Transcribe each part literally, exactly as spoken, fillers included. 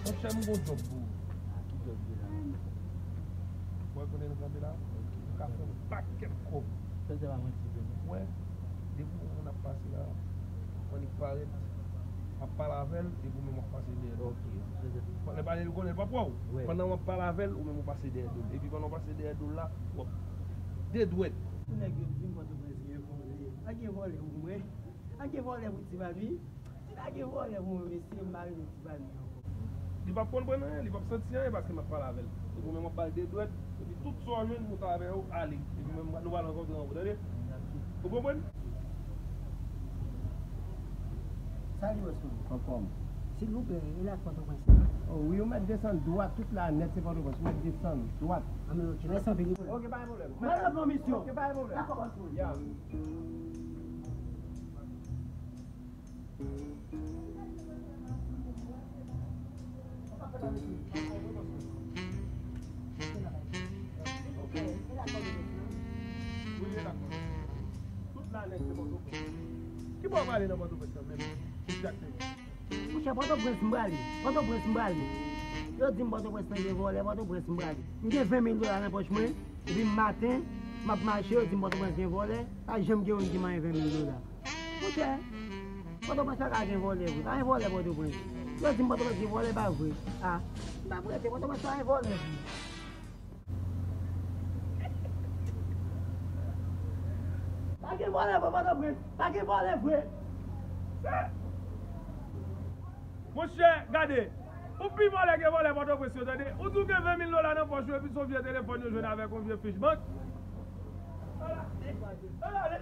Monchè, m gon djòb pou ou. Ah, ki djòb de la? Ou wè kote nou kanpe la? Ok. Nou ka fè yon pakèt kòb. Sa se pa manti vre, non? Ou wè, depi yon moun ap pase la, annik parèt, m ap pale avè l, epi ou menm w ap pase dèyè do l. Ok. Pandan pale l konnen l p ap wè w. Wi. Pandan w ap pale avè l, ou menm ou pase dèyè do l. Epi pandan w pase dèyè do l la, w ap de dwèt. Pou nèg yo di m Pòtoprens gen vòlè. Pa gen vòlè pou mwen. Pa gen vòlè pou Ti Bani. Si pa gen vòlè pou mwen, mesye, m pa rele Ti Bani ankò. Li p ap konprann anyen, li p ap santi anyen paske m ap pale avè l. Epi ou menm w ap ba l de dwèt, epi tout sa w jwenn, monte avè yo, ale. Epi menm nou pral rankontre anwo, tande? Ou konprann? Salut, bòs mwen. Anfòm. Silvouplè, e la Pòtoprens la? Oh, wi, ou mèt desann dwat, tout la nèt se Pòtoprens, ou mèt desann dwat. Ah, men ok, mèsi anpil. Ok, pa gen pwoblèm. Mwen nan bon misyon. Ok, pa gen pwoblèm. Dakò, bòs mwen. Ya. Ki bò w prale nan Pòtoprens lan menm? Egzakteman. Monchè, Pòtoprens m prale. Pòtoprens m prale. Yo di m Pòtoprens lan gen vòlè, Pòtoprens m prale. M gen ven mil dola nan pòch mwen, epi maten, m ap mache, yo di m Pòtoprens gen vòlè, pa janm gen youn ki manyen ven mil dola. Monchè, Pòtoprens pa ka gen vòlè vre. Pa gen vòlè Pòtoprens. Yo di m Pòtoprens gen vòlè, pa vre. A, m p ap rete, Pòtoprens pa gen vòlè vre. Pa gen vòlè vre Pòtoprens. Pa gen vòlè vre. Monchè, gade. Ou pi vòlè ke vòlè Pòtoprens yo, tande. Ou di w gen ven mil dola nan pòch ou, epi se yon vye telefòn yo jwenn avèk yon vye fich bank. Ala, ala, ala.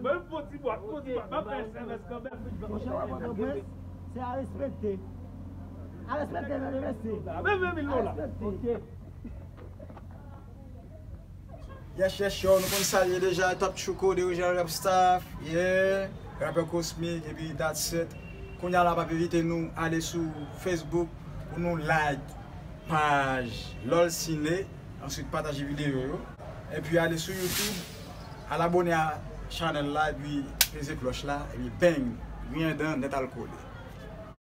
Menm fon ti bwa, fon ti bwa, m ap fè S M S kanmenm. Monchè, wè Pòtoprens, se a respekte. A respekte, mesye. Menm ven mil dola. A respekte. Yes, yes, yo, nou konn salye deja, Top Chuko, The Original Rap Staff, yeah, Rapper Cosmic, epi that's it. Kounye a la, pa evite nou ale sou Facebook pou nou like paj Lòl Ciné, answit pataje videyo yo. Epi ale sou YouTube, al abòne a chanèl la, epi peze klòch la, epi bang, griyen dan, nèt al kole.